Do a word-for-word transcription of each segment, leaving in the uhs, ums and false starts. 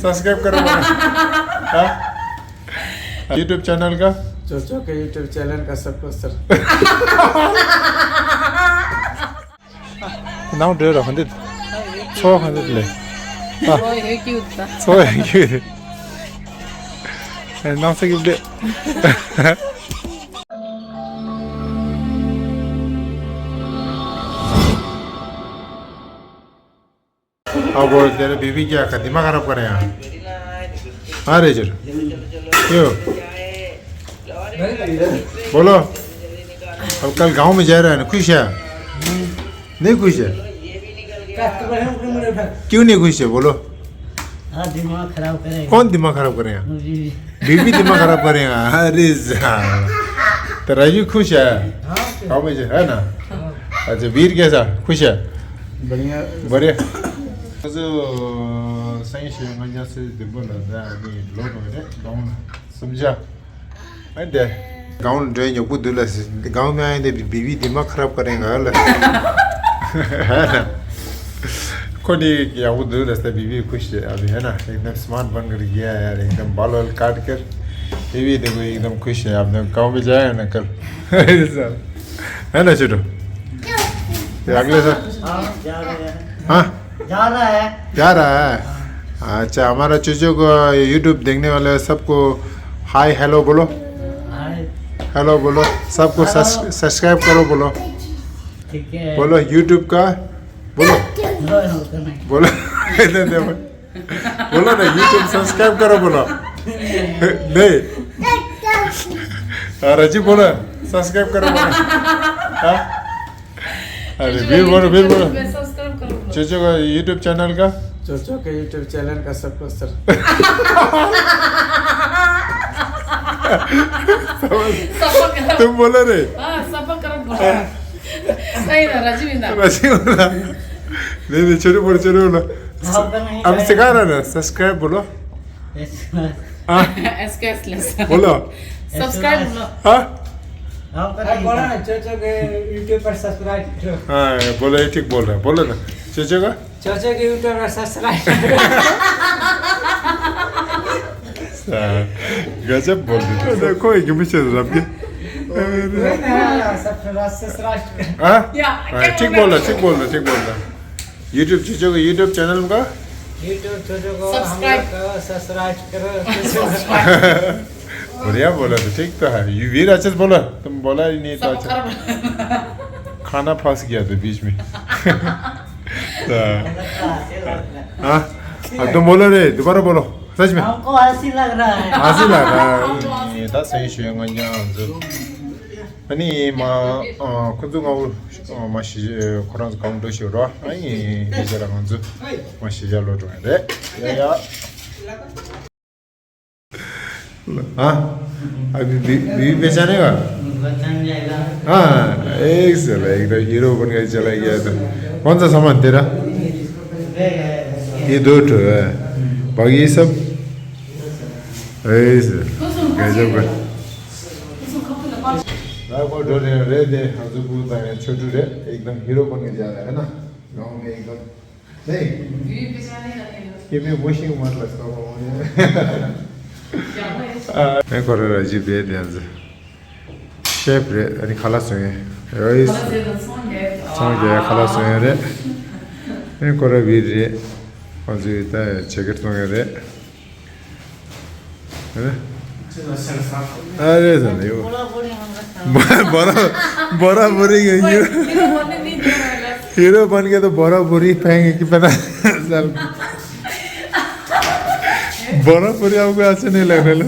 सब्सक्राइब करो बोलो। हाँ? YouTube चैनल का? चोचो के YouTube चैनल का सबको सर। नाउ डर रहा हंदे। छो हंदे ले। हाँ। ཚོ་ཡོད་ཀྱི་ཡོད་ད། ཚོ་ཡོད་ཀྱི་ཡོད། ཨེ་ནང་ས་ཀྱི་བདེ། अब तेरे बीबी क्या कर, दिमाग खराब कर रहे हैं? हाँ रे चलो। क्यों? बोलो। अब कल गांव में जा रहा है ना, खुश है? नहीं खुश है? क्यों नहीं खुश है, बोलो? हाँ, दिमाग खराब करेगा। कौन दिमाग खराब करेगा? बीबी। बीबी दिमाग खराब करेगा। अरे साला। तो राजू खुश है? हाँ। गाँव में जो है ना? हाँ। अच्छा, वीर कैसा? खुश है? बढ़िया। बढ़िया। तो सही से मजा से दिब्बो लगा, अभी लोग हो रहे, गाँव में। समझा? ཨ་འདི། སྒང་ལ་འགྲོ་ཡག་པོ་འདུག་ལ། སྒང་མི་ཨ་འདི་བི་བི་འདི་མ་ཁ་རབ་ཀ་རེ་ང་ལ། ཁོ་ནི་ཡག་པོ་འདུག་ལ་སྟེ། བི་བི་ཁུ་ཤེ་ཨ་བི་ཧེ་ན་ཨེག་དམ་སྨཱར་ཊི་བན་གི་རིགས་ཡ་ཡ་རེ་ཨེག་དམ་བལ་བལ་ཀ་ཏི་ཀར། བི་བི་འདི་ཁོ་ཨེག་དམ་ཁུ་ཤེ་ཨ་བི་ནམ་གང་བི་ཇ་ཡ་ན་ཀལ། ཧེ་ན་ཆུ་ཏོ། ཡག་ལེ་ས། हाँ, जा रहे हैं। हाँ? जा रहा है। जा रहा है। अच्छा, हमारा चूचो को YouTube देखने वाले सबको हाय हेलो बोलो। हाय। हेलो बोलो। सबको हेलो। सब्स-, सब्सक्राइब करो बोलो। ठीक है। बोलो YouTube का। बोलो। Hello, hello, hello. बोलो। इधर देखो। बोलो ना, YouTube सब्सक्राइब करो बोलो। नहीं। हाँ, राजीव बोलो। सब्सक्राइब करो बोलो। हाँ? अरे, वीर बोलो, वीर बोलो। मैं सब्सक्राइब करूंगा। चोचो का YouTube चैनल का? चोचो के YouTube चैनल का सबको सर। सपोर्ट करो। तुम बोलो रे। हाँ, सपोर्ट करो, बोलो। सही ना, राजीव ना। राजीव ना। नहीं, नहीं, छोटे बोलो, छोटे बोलो। हाँ, पर नहीं हम करेंगे। सिखा रहे हैं ना, सब्सक्राइब बोलो। हाँ। SKS less. बोलो। सब्सक्राइब बोलो। हाँ? हाँ, पर हाँ, नहीं बोलो करेंगे। ना, चोचो के YouTube पर सब्सक्राइब करो। हाँ, बोलो, ये ठीक बोल रहा है। बोलो ना। चोचो का? चोचो के YouTube पर सब्सक्राइब करो। हाँ, गजब बोल रहे थे। देखो, ये भी चल रहा है। वही ना, सब्सक्राइब, सब्सक्राइब करो। हाँ? या, हाँ, क्या ठीक बोल रहा, ठीक बोल रहा, ठीक बोल रहा। YouTube चोचो को YouTube चैनल का? YouTube चोचो को हम लोग सब्सक्राइब। को सब्सक्राइब करो। बढ़िया बोला तो, ठीक तो है। ये वीर अच्छे से बोला, तुम बोला ही नहीं तो सब अच्छा। खराब। खाना फंस गया था बीच में। तो, हाँ? अब तुम बोलो रे, दोबारा बोलो, सच में। हमको हंसी लग रहा है। हंसी लग रहा है। ये था सही शेयर। ཨ་ནི་མ། ཨ། ཁོ་ཚོ་ང་། ཨ། མ་གཞིས། ཁོ་རང་ཚོ་གང་འགྲོ་ཤོར་རོ། ཨ་ཡིན་དེ་ཆ་ལ་ང་ཚོ་མ་གཞིས་ཆགས་ལོག་འགྲོ་ཡ་རེད། ཡ་ཡ། ཨ། ཨ་བི་བི་བི་པེ་ཆ་ནེ་ག། ཨ། ཨེག་སེ་ལ་ཨེག་ད་ཧི་རོ་པན་ག་ཆ་ལ་ཡ་ད། ཁོང་ཚོ་ས་མ་དེ་ར། ཡི་དོ་ཁྲོ་བ་གི་སབ། ཨེག་སེ། ག་ཆ་ག། ལ་ཁོ་འགྲོ་རེད་རེད་དེ། ང་ཚོ་ཀུན་དང་ཡང་ཆོ་འཕྲུལ་རེད། ཨེག་དམ་ཧི་རོ་པན་གི་ཇ་ར་ཧེ་ན། ཡོང་མེད་ཨེག་དམ། ནེ། སྐྱེ་མེད་བོ་ཤིང་མར་ལ་སྐབས་འོང་ནས། ཨ་ཁོ་ར་ར་ཇི་བེད་དེ་ཚོ། ཤེབ་རེད། ཨ་ནི་ཁ་ལག་བཟོ་མཁན། ཨོའི། ཚོང་རྒྱག་ཁ་ལག་བཟོ་མཁན་རེད། ཨ་ནི་ཁོ་ར་བིར་རེད། ཁོ་ཚོས་ད་ཇེ་ཀེཊ་བཙོང་མཁན་རེད། ཨ་རེད་ཟེར་ནས་ཡོད། བོ་ར་བོ་རི་ཡོད། ཧི་རོ་པན་གི་དོ་བོ་ར་བོ་རི་ཕན་གི་པ་ན་ཟེར། བོ་ར་བོ་རི་ཨ་ཁུ་ཨ་ཆེ་ནས་ལེགས་རེད་ལ།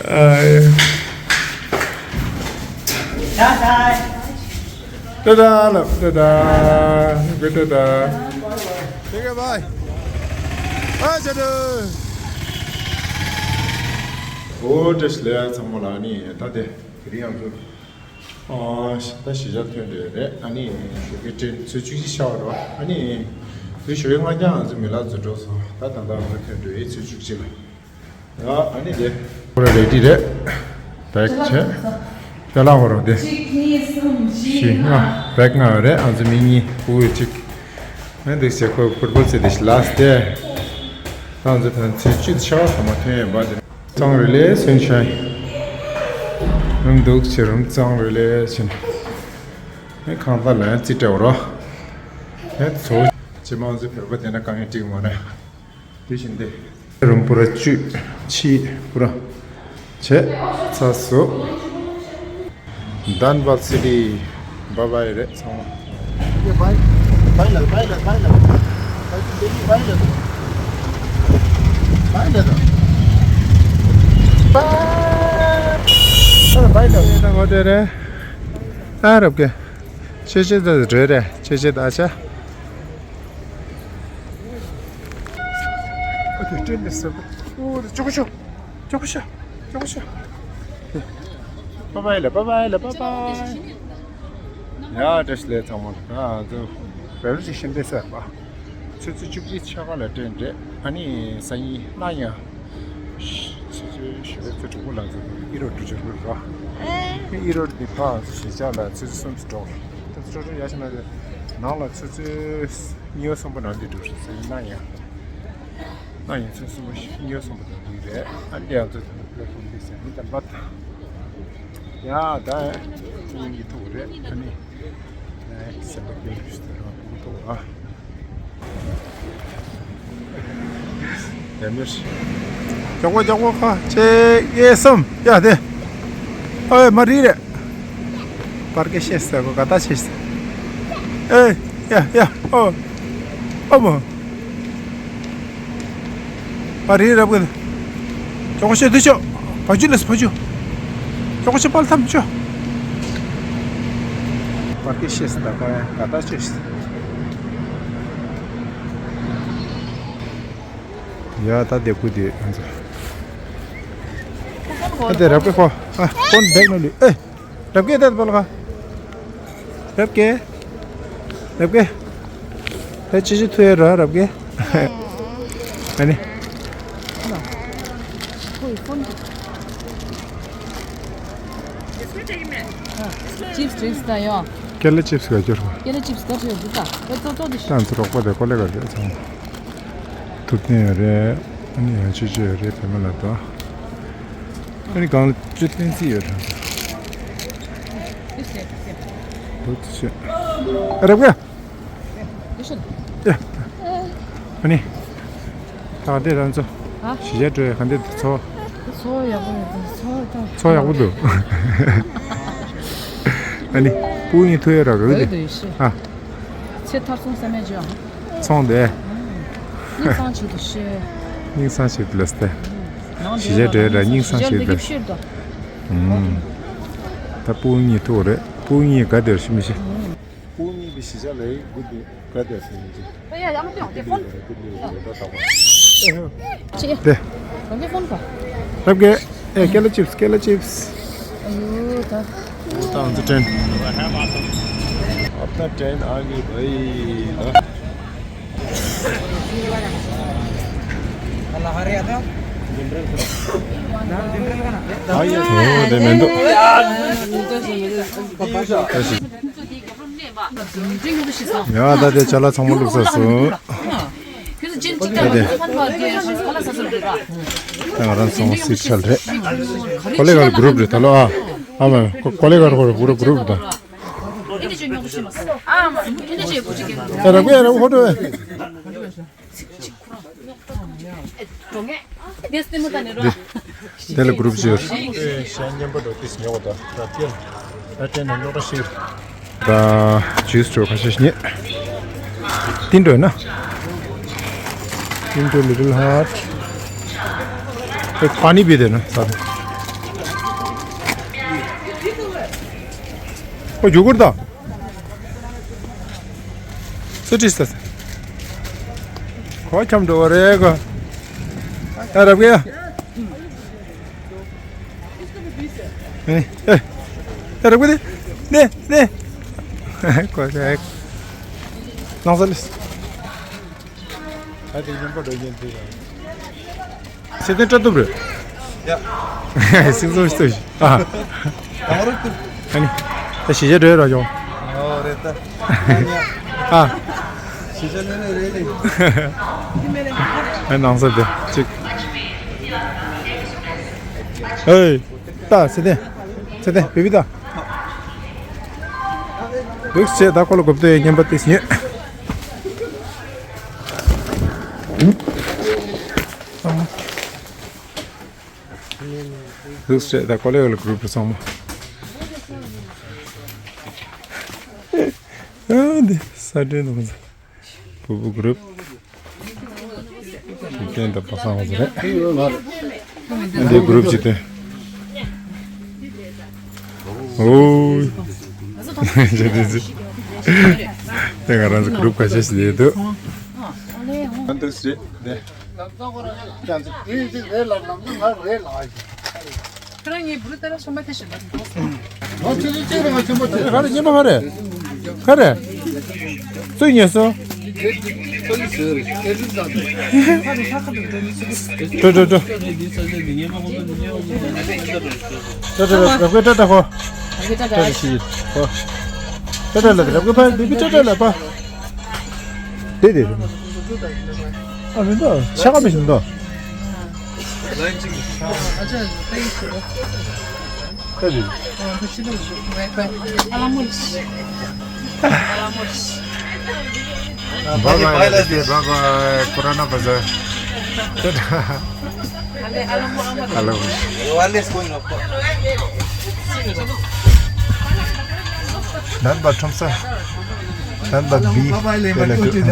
ཨ་ཡེ། ཏ་ཏ་ལབ། ཏ་ཏ། ཏ་ཏ། ཐེང་ཡུ་བྷའི། ཨ་ཅག་ཏུ། ཨོ་བཀྲ་ཤིས་བདེ་ལེགས་ཚང་མ་ལ། ཨ་ནི་ད་དེ་དེ་རིང་ཡང་ཚོ། ཨ་ད་གཞིས་ཆགས་ཐོན་འདོད་རེད། ཨ་ནི་ཞོགས་ཀའི་ཊེན་ཚོད་བཅུ་གཅིག་ཤར་བ་རེད། ཨ་ནི་དེ་ཞོགས་ཀའི་ལྔ་རྒྱང་ང་ཚོ་མི་ལ་འཛུལ་འགྲོ་སོང་། ད་ད་ལྟ་ང་ཚོ་ཐོན་འདོད་ཡིན་ཚོད་བཅུ་གཅིག་ལ། ཡ། ཨ་ནི་དེ། ཁོ་ར་རེ་ཌི་རེད། པེག་བྱས། ཅ་ལག་ཧོ་རོ་དེ། གཅིག་གཉིས་གསུམ་བཞི། བཞི་ལྔ། པེག་ལྔ་རེད། ཨ་ཚོ་མི་གཉིས་ཕྲུ་གུ་གཅིག་ཨ་འདུག་ཟེར་ཁོ་ཕུཊ་བོལ་རྩེད་དེ་ལ་སྟེ། ཏང་ཙུ་ཐན་ཚེ་བཅུད་ཆ་བ་ཐ་མ་ཐོན་ཡོད་པ་དེ། ཙང་རེ་ལེ་སུན་ཤའི། རུམ་འདུག་ཆེ་རུམ་ཙང་རེ་ལེ་ཆེན། ཨེ་ཁང་པ་ལ་ཡང་རྩིས་སྤྲད་རོགས། ཨེ་ཚོ། ཅི་མང་ཟི་བེར་པ་དེ་ན་གང་ཡང་འགྲིག་མ་རེད། དེ་བཞིན་ཏེ། རུམ་པོ་ར་བཅུད་ཕྱིས་པོ་ར། བྱས་ཚ་སོ། Dhanbad City། བྷའི་བྷའི་རེད་ཚང་མ། བྷའི་བྷའི་ལ་བྷའི་ལ་བྷའི་ལ། བྷའི་ལ་བྷའི་ལ། བྷའི་ལ་བྷའི་ལ། ད་ང་དེ་རེད། ཨ་རབ་ཀེ། ཆེ་ཆེ་ད་རེད་རེད་ཆེ་ཆེ་ད་ཆ། ཨོ་དེ་ཏྲེན་ནས་ཟེར་བ། ཨོ་དེ་ཅོ་གོ་ཤོ། ཅོ་གོ་ཤོ། ཅོ་གོ་ཤོ། བྷའི་བྷའི་ལ་བྷའི་བྷའི་ལ་བྷའི་བྷའི། ཡ་བཀྲ་ཤིས་བདེ་ལེགས་ཚང་མ་ལ། ད་ང་ཚོ་བེ་རུ་ཞིག་ཤིན་ཏེ་ཟེར་བ། ཆུ་ཚོད་བཅུ་གཅིག་ཕྱེད་ཀ་ལ་ཏྲེན་རེད། ཨ་ནི་སང་ཉིན་གནངས་ཉིན་ཆུ་ཚོད་བཞི་པའི་ཚོད་དྲུག་པོ་ལ་ང་ཚོ་ཨི་རོ་འགྲུལ་བཞུད་རེད་ར། ཨི་རོ་འདི་ཕར་ང་ཚོ་གཞིས་ཆགས་ལ་ཆུ་ཚོད་གསུམ་ཙམ་འགྲོ། ད་ཆུ་ཚོད་ཡར་ཕྱིན་ན་ནང་ལ་ཆུ་ཚོད་གཉིས་པ་གསུམ་པོ་ནང་འདི་འགྲོ་རེད། སང་ཉིན་གནངས་ཉིན། ཨ་ཡིན་ཚོད་གསུམ་པ་ཞིག་ཉེར་གསུམ་པ་དང་འདི་རེད། ཨ་འདི་ཡང་ཚོད་ལ་གསུམ་འདི་ཟེར་ནི་ད་འབད། ཡ་ད་ཀུན་གྱི་ཐུག་རེད། ཨ་ནི་སེམས་པ་སྐྱིད་པོ་ཞིག་ཟེར་བ་ཀུན་ཐུག་ཨ། ཡ་མེར་ཞིག་ཀྱོག་པོ་ཀྱོག་པོ་ཁ་ཆེ་ཡེ་སམ་ཡ་དེ། ཨོ་མ་རི་རེད། པར་ཀེ་ཤེས་ཟེར་གོ་ག་ད་ཤེས་ཟེར། ཨེ་ཡ་ཡ་ཨོ་ཨོ་མོ། པ་རི་རབ་གི། ཅོག་ཤེ་དུ་ཅོ། བ་ཅུ་ལས་བ་ཅུ། ཅོག་ཤེ་པལ་ཐམ་ཅོ། པར་ཀི་ཤེས་ད་ག་ག་ད་ཅོ་ཤེས། ཡ་ད་དེ་ཀུ་དེ་ཨ་ཚོ། ཨ་དེ་རབ་གི་ཁོ། ཨ་ཀོན་བེག་ནོ་ལི་ཨེ། རབ་ཀེ་ད་པལ་ག་རབ་ཀེ། རབ་ཀེ། ད་ཅི་ཅི་ཐུ་ཡ་ར་རབ་ཀེ། ཨ་ནི། ཅིབས་ཅིབས་ད་ཡོ། ཀེ་ལ་ཅིབས་ག་ཅོར་བ། ཀེ་ལ་ཅིབས་ག་ཅོར་འདི་ད། ད་ཏོ་ཏོ་འདི་ཤ། ད་ཚོ་རོགས་པ་དེ་ཀོ་ལེ་ག་རེད་ཚང་མ། ཐུབ་བསྟན་ཡོད་རེད། ཨ་ནི་ཡང་ཆོས་ཆོས་ཡོད་རེད་བེ་མ་ལ་དོ། ཨ་ནི་གང་ལ་ཅོ་བསྟན་རྩིས་ཡོད་རེད། འདུག་ཅེས། ཨ་རབ་ག་ཨ་ནི། ད་ག་འདྲས་རང་ཚོ། ཧ། གཞིས་ཆགས་འགྲོ་ཡ་ག་འདྲས་འདུག་ཚོ། ཚོ་ཡག་པོ་ཡོད་འདུག་ཚོ་ད། ཚོ་ཡག་པོ་འདུག་ཨ་ནི། སྤུ་གུ་གཉིས་ཐུག་ཡ་ར་ག་འོས་འདུག་ཤི། ཨ། ཚེ་ཐར་སོང་བསམ་ཡ་བྱོས། ཚོང་དེ། སྙིང་སང་ཆེད་དུ་ཤི། སྙིང་སང་ཆེད་དུ་ལས་ཏེ། གཞིས་ཆགས་འགྲོ་ཡ་ར་སྙིང་སང་ཆེད་དུ་ལས། ད་སྤུ་གུ་གཉིས་ཐུག་རེད། སྤུ་གུ་གཉིས་ག་དེར་ཤི་མི་ཤི། སྤུ་གུ་གཉིས་ཀྱི་གཞིས་ཆགས་ལ་ཡི་གུ་དེ་ག་དེར་ཤི་མི་ཤི། ཨ་ཡ་ཡ་མ་ཏེ་ཧོང་ཏེ་ཧོང་། ཅེ། དེ། ཧོང་ཏེ་ཧོང་ག་རབ་གེ། ཨེ་ཀེ་ལ་ཅིབས་ཀེ་ལ་ཅིབས། ཨ་ཡོ་ད། ད་ང་ཚོ་ཏྲེན། ཨ་ད་ཏྲེན་ཨ་གི་བའི་ད། ཨ་ཡ་ཨོ་དེ་མེན་འདུག་ཡ་ད་དེ་ཅ་ལག་ཚང་མ་བླུགས་ཚར་སོང་། ད་དེ། ད་ང་རང་ཚོ་སི་ཁྲལ་རེད། ཀོ་ལེ་གར་གུ་རུབ་རེད་ད་ལོ་ཨ། ཨ་མ་ཀོ་ལེ་གར་གུ་རུབ་གུ་རུབ་གུ་རུབ་ད། ཨ་ར་གུ་ཡ་ར་ཧོ་ཏོ། དེ་ལ་གུ་རུབ་བྱོས། ཤ་ཉན་པ་འགྲོ་དེ་ཉོ་གོ་ད་ད་ཀེ་ད་ཀེ་ན་ཉོ་ག་ཤི། ད་ཇུས་འགྲོ་ཁ་ཤས་ཉེ། ཏིན་འགྲོ་ན། ཏིན་འགྲོ་ལི་ཊལ་ཧར་ཊི། ཨེ་པ་ནི་པི་དེ་ན་ས་དེ། ཨོ་རྒྱུ་གུར་ད། སུ་ཏྲིས་ད། ཁོ་འཁྱམ་འགྲོ་བ་རེད་གོ། ཨ་རབ་གེ་ཡ། ཨེ་ཨེ། ཨེ་རབ་གེ་དེ། ནེ་ནེ། ཁོ་ཁ་ལང་ས་ལིས། ཨ་དེ་ཉན་པ་འགྲོ་ཉན་དེ་ཡང་། ཚེ་བརྟན་བཀྲ་ཐུབ་རེད། ཡ། སིང་ཙོ་སྟོ་ཞིག་ཨ། གང་རུ་ཐུབ། ཨ་ནི། ད་གཞིས་ཆགས་འགྲོ་ཡ་ར་ཡོང་། ཨོ་རེད་ད། ཨ། ཨེ་ནང་ས་དེ་གཅིག་ཨེ། ད་ཚེ་བརྟན། ཚེ་བརྟན་བི་བི་ད། འདུག་བྱས་ད་ཁོ་ལ་གོ་བསྡད་ཡོད་ཉན་པ་དེ་ཉོས། འདུག་བྱས་ད་ཁོ་ལ་ཡོད་ལ་གུ་རུབ་རེ་ཚང་མ། ཨ་འདི་ས་ཁྲའི་ནང་ཚ། བུ་བུ་གུ་རུབ། གཞུང་བརྟེན་དང་པ་སངས་པ་ཟེར་རེད། འདི་གུ་རུབ་ཅིག་སྟོན། ཨོའི། དེ་ང་རང་ཚོ་གུ་རུབ་ཁ་ཤས་ཤིག་ལས་འདུག་ཨ་འདུག་ཟེར་དེ། ཁྱེད་རང་གཉིས་བུ་རུ་ཏེ་ར་ཆེན་པོ་དེ་བཞིན་པ་འདུག་ང་ཆུ་ཚོད་གཅིག་རེ་ང་ཆེན་པོ་དེ། ག་རེ་གཉིས་པ་ག་རེ། ག་རེ། སུས་ཉོས་སོང་། ཏྲ་ཏྲ་ཏྲ། ཏྲ་ཏྲ་ཏྲ་ཏྲ་ཧོ། ཏྲ་ཏྲ་ཤི་ཧོ། ཏྲ་ཏྲ་ལ་རབ་གི་ཕ་བི་བི་ཏྲ་ཏྲ་ལ་པ། དེ་དེ་རེད། ཨ་མི་འདུག་ཆ་ག་མི་ཤི་འདུག་ཨ་ཅག་ཏེ་ཤི་རོ། ཨ་ལ་མོ་ལི་ཤི། ཨ་ལ་མོ་ལི་ཤི། Bye bye, bye bye, Purana Bazaar. ཨ་ལ་མོ་ཨ་མ། ཨ་ལ་མོ། ནན་པ་ཁྲོམ་ས། ནན་པ་བི། དེ་ལ་དུ་ཨ་མ།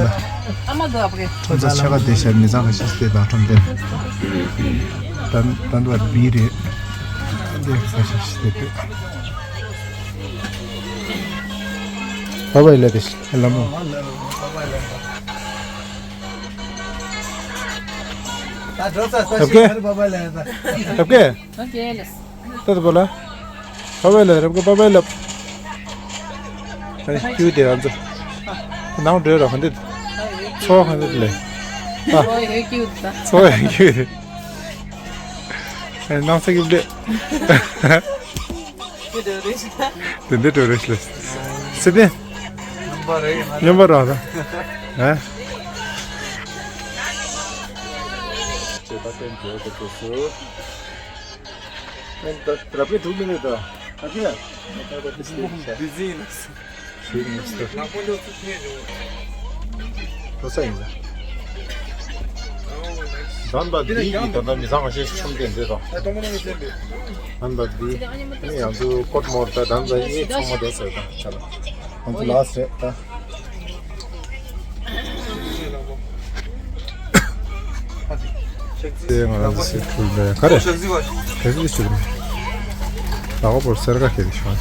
ཨ་མ་དུ་ཨ་བ་གེ། ཁྲོམ་ས་ཆ་ག་དེ་ཤར་མི་ཚང་ག་ཤི་སྟེ་དང་ཁྲོམ་དེ། ནན་ནན་པ་བི་རེད། དེ་ས་ཤི་སྟེ་དེ། བ་བ་ལ་དེ་ཤི་ལ་མོ། ཨབ་གེ། ཨབ་གེ། ཨོ་ཀེ་ལེས། ཏོ་ཏོ་བོ་ལ། པ་པའི་ལ་རབ་གི་པ་པའི་ལ། ཨ་ནི་ཀྱུ་དེ་ང་ཚོ། ནང་འགྲོ་ར་ག་འདི། ཚོ་ག་འདི་ལས། ཨ། ཚོ་ཡོད་ཀྱུ་ད། ཚོ་ཡོད་ཀྱུ་དེ། ཨ་ནང་ས་ཀྱུ་དེ། དེ་འདི་འགྲོ་རེ་ལས། སི་ཏེ། ཡོང་པ་ར་ད། ཨ། ཅེས་པ་བསྟན་འགྲོ་དེ་དུ་སུ། ཨེ་ད་རབ་ཀྱི་དྲུག་མི་རེད་ད། ཨ་ཅེ། བི་ཟི་ཡིན་ན། ཞིག་ཡིན་ཟེར། ལག་པ་འདི་ཚོ་ཐོན་བྱུང་། ཁོ་ས་ཡིན་ཟེར། ལྡན་པ་འདི་ཡིས་ད་ལྟ་མི་ཚང་མ་ཤེས་ཆུང་དེ་འདྲས་དང་། ལྡན་པ་འདི་ནི་ཡང་ཚུལ་ཀོད་མོར་ད་ལྡན་པ་ཡིས་ཚང་མ་དེ་ཟེར་དང་ཆ་ལ། ང་ཚོ་ལ་ཟེར་ད། དེ་ང་རང་ཚོ་སི་ཁུལ་ལ་ག་རེ། ག་རེ་ཞིག་ལ་ལག་པ་བོར་སེར་ཁ་ཁེལ་བྱུང་།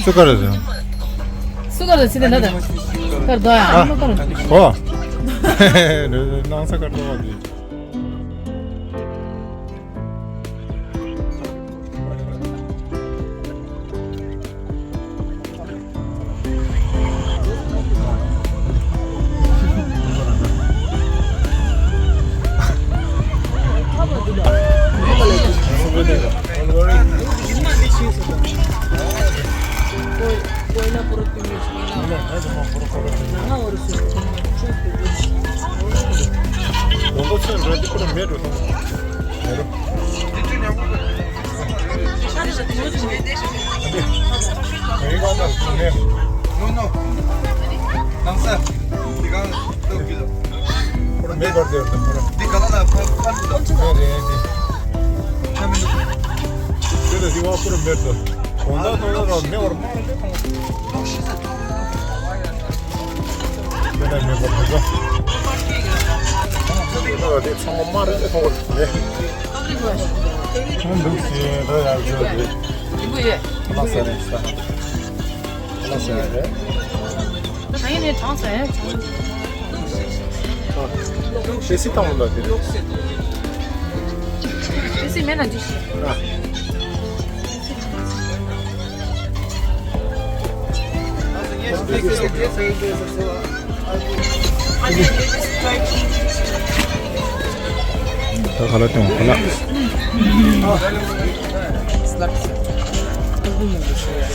སུ་ག་རེ་རེད། སུ་ག་རེ་ཚེ་དེ་འདྲ་དང་། དཀར་དོ་ཡ་ཨ་མ་དཀར། ཨོ། སྣང་ས་དཀར་དོ་བ་དེ། དེ་ནས་མེད་པར་འདུག་ག་དེ་ཚང་མ་དམར་རེད་མཐོང་གི་རེད། ཁོང་འདུག་ཟེར་ད་ཡག་ཤོས་རེད། ལ་ས་རེད་ས། ལ་ས་རེད། ཤེས་སྲིད་བཏང་ལ་དེ་རེད། ཤེས་སྲིད་མེད་ན་འདི་ཤེས། ད་ཁ་ལག་སྟོན། ཁ་ལག་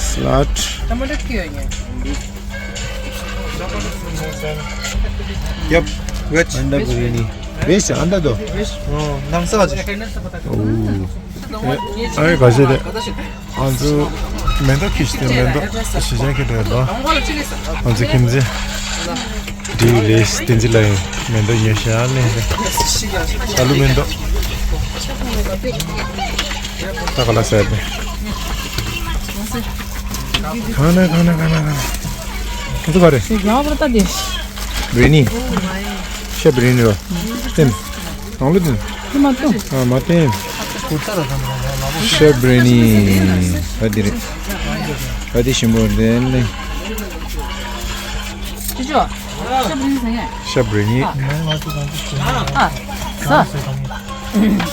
སླད། ཡབ། ཝེཇ། ཨན་ཌ་བི་རི་ཡ་ནི། ཝེཇ། ཨན་ཌ་དོ། ཨོ། ཨ་རེ་ག་ཞིག་རེད། ང་ཚོ་མེ་ཏོག་ཁྱེར་ཏེ། མེ་ཏོག་ཞེ་ཅན་ཁྱེར་ཏེ་ཡོད་དོ། ང་ཚོ་ཁྱིམ་མཚེས་འདི་ལས་བསྟན་འཛིན་ལགས་མེ་ཏོག་ཉོས་ཤག་ལེ། ཨ་ལུ་མེ་ཏོག་ད་ག་ལ་ཟེར་ཏེ། གང་ན་གང་ན་གང་ན་གང་ན། ཁྱེད་ཚོ་ག་རེ། བི་རི་ཡ་ནི། ཤེབ་བི་རི་ཡ་ནི་རོ། བསྟན། ནང་ལོ་དེ། ཨ་མ་བསྟན། ཤེབ་བི་རི་ཡ་ནི། ད་དེ་རེད། ད་དེ་ཞིམ་པོ་རེད་ལེ། ཅི་ཅོ། ཤེབ་བི་རི་ཡ་ནི་ཟེར་ངས། ཤེབ་བི་རི་ཡ་ནི། ཨ། ཟ།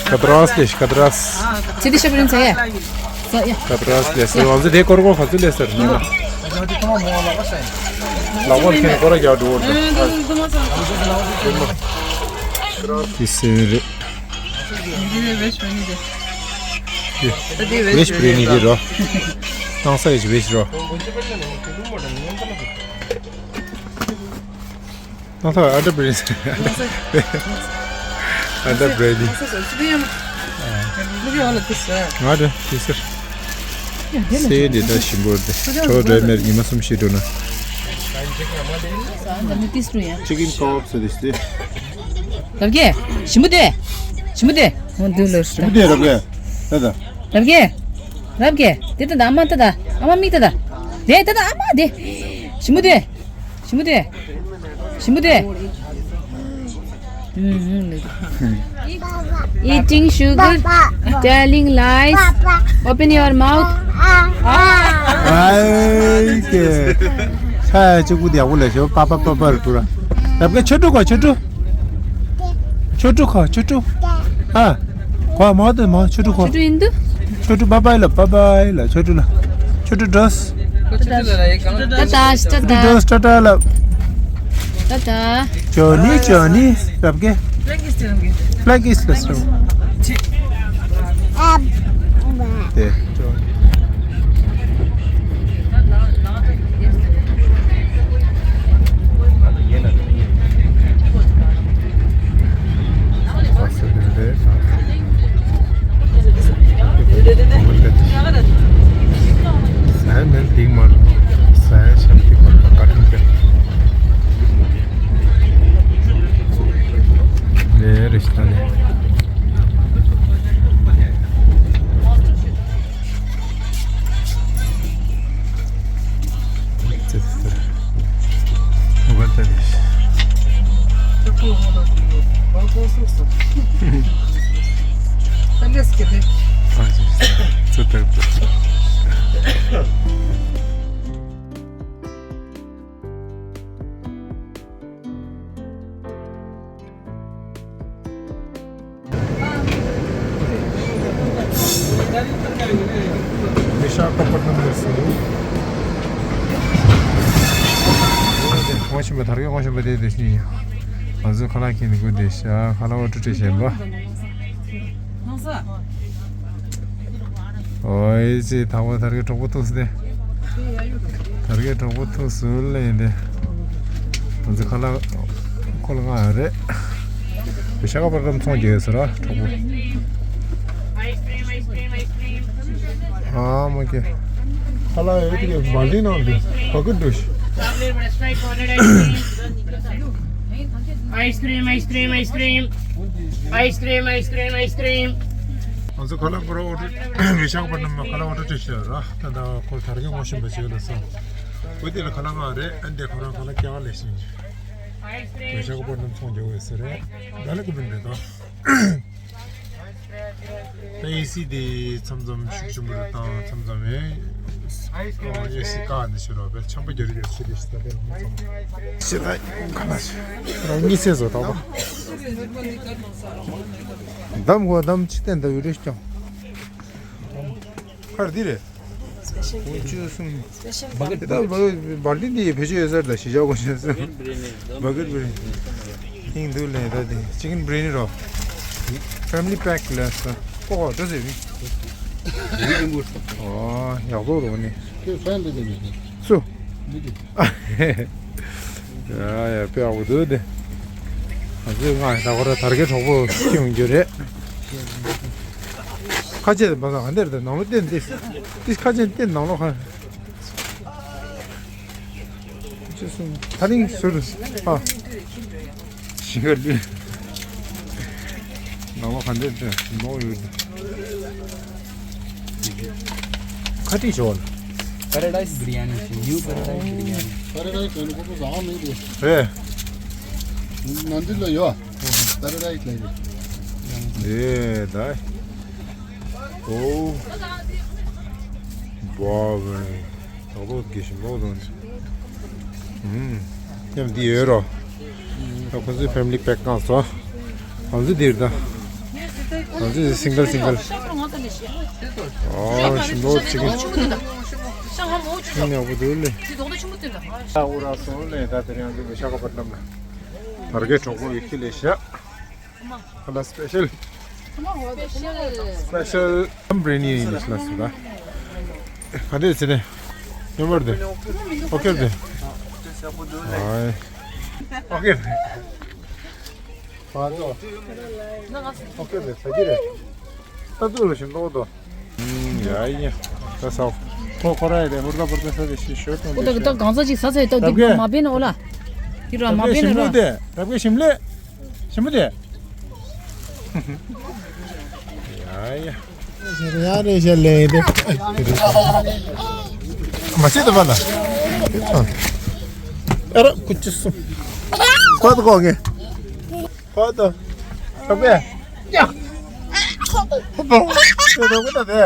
ཁ་ཏ་ར་སི་ལེ་ཤ། ཁ་ཏ་ར་སི། ཚེ་འདི་ཤེབ་བི་རི་ཡ་ནི་ཟེར་ངས། ཟ་ཡ། ཁ་ཏ་ར་སི་ལེ་ཤ། ང་ཚོ་དེ་སྐོར་སྐོར་ག་ཚོད་ལེ་ཤ་ཟེར་ཉན་ན། ལག་པར་ཁྱེར་སྐོར་ར་རྒྱག་འགྲོ་བར་འགྲོ། དེ་སེ་རེད། ཝེཇ་བི་རི་ཡ་ནི་དེ་རོ། ཏང་ས་ཡི་ཝེཇ་རོ། ཏང་ས་ཨན་ཌ་བི་རི་ཡ་ནི། ཨན་ཌ་བི་རི་ཡ་ནི། ང་རེ་དེ་ཟེར། སེ་འདི་ད་ཞིམ་པོ་རེད། ཁྲོ་རེ་མེར་ཉི་མ་གསུམ་བཞི་འགྲོ་ན། ཅི་ཀིན་ཀོབ་ཟེར་དེ་སྟེ། རབ་རྒྱས། ཞིམ་པོ་དེ། ཞིམ་པོ་དེ། འོ་འདུག་ལོ། ཞིམ་པོ་དེ་རབ་རྒྱས། ད་ད། རབ་རྒྱས། རབ་རྒྱས། དེ་ད་ད་ཨ་མ་ད་ད། ཨ་མ་མིག་ད་ད། དེ་ད་ད་ཨ་མ་དེ། ཞིམ་པོ་དེ། ཞིམ་པོ་དེ། ཞིམ་པོ་དེ། Eating sugar, telling lies, open your mouth. ཨའི་ཀེ། ཆ་ཡ་གཅིག་པུ་དེ་ཡག་པོ་ལས་ཤོ། པ་པ་པ་པ་རུ་ཏུ་ར། རབ་ཀེ་ཆོ་ཕྲུག་གོ། ཆོ་ཕྲུག་ཆོ་ཕྲུག་གོ། ཆོ་ཕྲུག་ཨ། གོ་མོ་དེ་མོ། ཆོ་ཕྲུག་གོ། ཆོ་ཕྲུག་ཡིན་དུ། ཆོ་ཕྲུག་བཱའི་བཱའི་ལ། བཱའི་བཱའི་ལ། ཆོ་ཕྲུག་ཌོས། ཏ་ཏ། ཏ་ཏ། ཌོས། ཏ་ཏ་ལ། ཏ་ཏ། ཇོ་ནི། ཇོ་ནི། རབ་ཀེ། ཕ་ལེག་ཨིས་ལ་སོ། དེ། ཝི་ཤ་ཁ་པ་ཏནམ་ལ་སོང་། ངོ་ཤེས་པ། དར་གོས་ངོ་ཤེས་པ་དེ་དེ་བཞིན་ཡིན། ང་ཚོ་ཁ་ལག་ཁྱེར་ནས་སྒུག་བསྡད་ཤག་ཁ་ལག་ཨོ་ཊར་སྤྲད་བཞིན་པ། ཨོ་ཨེ་ཙི། ཐག་པ་དར་གོས་གྲོགས་པོ་ཐུག་སྟེ། དར་གོས་གྲོགས་པོ་ཐུག་སུ་ལེན་ཏེ། ང་ཚོ་ཁ་ལག་ཁོ་ལ་ང་རེད། ཝི་ཤ་ཁ་པ་ཏནམ་ཚོང་རྒྱག་ཡོད་ས་ར་གྲོགས་པོ། ཨ་མ་ཀེ། ཁ་ལག་ཡོད་དེ་ག་བ་ལི་ནང་དུ་ག་གི་འདུག Ice cream, ice cream, ice cream. Ice cream, ice cream, ice cream. ང་ཚོ་ཁ་ལག་ཁོ་ར་ཨོ་ཊར། ཝི་ཤ་ཁ་པ་ཏནམ་ཁ་ལག་ཨོ་ཊར་སྤྲད་ཤག་ར། ད་ལྟ་ཁོ་དར་གོས་ངོ་ཤེས་པ་ཅིག་ལ་སོང་། ཁོ་དེ་ལ་ཁ་ལག་ང་རེད། ཨ་འདི་ཁོ་རང་ཁ་ལག་སྐྱེལ་ལས་ཤིང་། ཝི་ཤ་ཁ་པ་ཏནམ་ཚོང་རྒྱག་ཡོད་ས་རེད། ད་ལ་ཀུ་པིན་རེད་དོ། ད་ཨེ་སི་དེ་མཚམས་མཚམས་ཤུགས་ཆེན་པོ་རེད། དང་མཚམས་མཚམས་ཨེ་སི་བཀག་འདི་ཤི་རོགས་པས་ཆམ་པ་རྒྱག་རེས་ཤི་རེ་ཤི། ད་དེ་ལ་མཚམས་ཤི་ད་ཁ་ན་ཤི་རང་གི་སེ་བཟོ་ད་པ། འདམ་གོ་འདམ་ཕྱི་བསྟན་ད་ཡུ་རེ་སྐྱོང་། ཁར་འདི་རེད། ཁོང་བཅུ་གསུམ། སྤེ་ཤལ་བ་ཀེ་ཊི། ད་བ་བ་ལི་འདི་བེད་སྤྱོད་ཡོད་ས་རེད། ད་གཞིས་ཆགས་གོ་ཤེས་ས། བ་ཀེ་ཊི་བི་རི་ཡ་ནི། ཧིང་འདུག་ལེ། ད་དེ་ཅི་ཀིན་བི་རི་ཡ་ནི་རོ། Family pack ལ་ས་ཀོ་ཀོ་འདྲ་ཟེར་ནི། ཨོ་ཡག་པོ་རོ་ནི། ཁྱོད་ཧྥན་འདི་འདི་མི་འདི། སུ། འདི་འདི། ཡ་ཡ་དཔེ་ཡག་པོ་འདུག་དེ། ང་ཚོས་ང་ད་གོ་ར་དར་གའི་གྲོགས་པོ་ཁྱེད་ཡོང་རྒྱུ་རེད། ཁ་ཆེ་དེ་མ་ཟ་ག་འདིར་དེ་ནང་ལོ་བསྟན་ཏིས། ཏིས་ཁ་ཆེ་བསྟན་ནང་ལོ་ཁ། ཅི་སོང་། ཐ་རིང་ཟུར། ཨ། ཞིང་ཁ་ལུས། ནང་ལོ་ག་འདྲ་འདྲ་ནོ་ཡོད། ཁ་ཏི་ཞོར། Paradise Biryani ཞེས། New Paradise Biryani། Paradise ཡོད་ནི་ཁོ་ཚོ་ཟ་བ་མེད་དེ། རེད། ནང་འདི་ལ་ཡོད། Paradise ལ་ཡོད། རེད་ད། ཨོ། བའོ། ད་ལོ་དགེ་ཞིམ་པོ་དང་། ཨུམ། མཉམ་འདི་ཡོད་རོ། ད་ཁོ་ཚོའི་family pack གང་སོ། ང་ཚོ་འདིར་ད། ང་ཚོ་single single། ཨོ་ཞིམ་པོ་chicken། ཡག་པོ་འདུག་ལེ། ཨ་འུ་ར་སོང་ལེ། ད་དེ་རིང་ང་ཚོ་བི་ཤ་ཁ་པ་ཏམ་ལ། དར་གའི་གྲོགས་པོ་ཡེ་ཁི་ལེ་ཤ། ཁ་ལ་special། Special ལམ་བི་རི་ཡ་ནི་ཡིན་ལ་སུ་ད། ག་འདྲས་ཟེར་ནས། ཉོ་མར་དེ། ཨོ་ཁེ་དེ། ཨའི། ཨོ་ཁེ། ཕ་ཚོ། ཨོ་ཁེ་དེ་ས་ཀི་རེད། ད་ཏུ་རུ་ཞིག་ལོག་དོ། ཡ་ཡ། ད་ས། ཁོ་ཁོ་ར་ཡི་རེད་མུར་ད་པུར་ད་ས་དེ་ཤི་ཤོད་དོ། ཨོ་ད་ད་གང་ས་ཅིག་ས་ས་ཡི་ད་འདི་མ་པེན་ཨོ་ལ། འདི་ར་མ་པེན་ཨོ་ལ། རབ་གེ་ཞིམ་ལེ། ཞིམ་པོ་དེ། ཡ་ཡ། ཡ་རེ་ཞལ་ལེ་དེ། མ་ཤེས་དུ་བ་ལ། ཨ་ར་ཀུ་ཅི་སུ། ཁོ་ཏོ་ཁོ་ངེ། ཁོ་ཏོ། ཁོ་པེ། ཡ། ཁོ་ཏོ། ཁོ་ཏོ་ཁོ་ཏོ་དེ།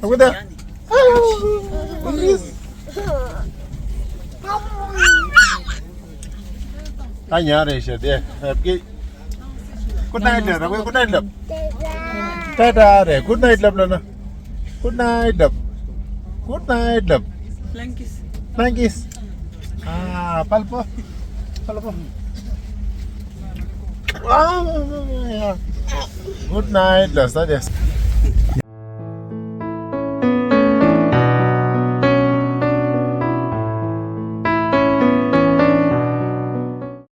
ཁོ་ཏོ། ད་ཉལ་རེད་ཤག་དེ། རབ་གི། Good night ལབ། རབ་གི་good night ལབ། ཊ་ཊ་རེད། Good night ལབ་ལབ་ན། Good night ལབ། Good night ལབ། Blankies། Blankies། ཨ། པལ་པོ། པལ་པོ། ཨ། Good night ལབ་ས་དེ།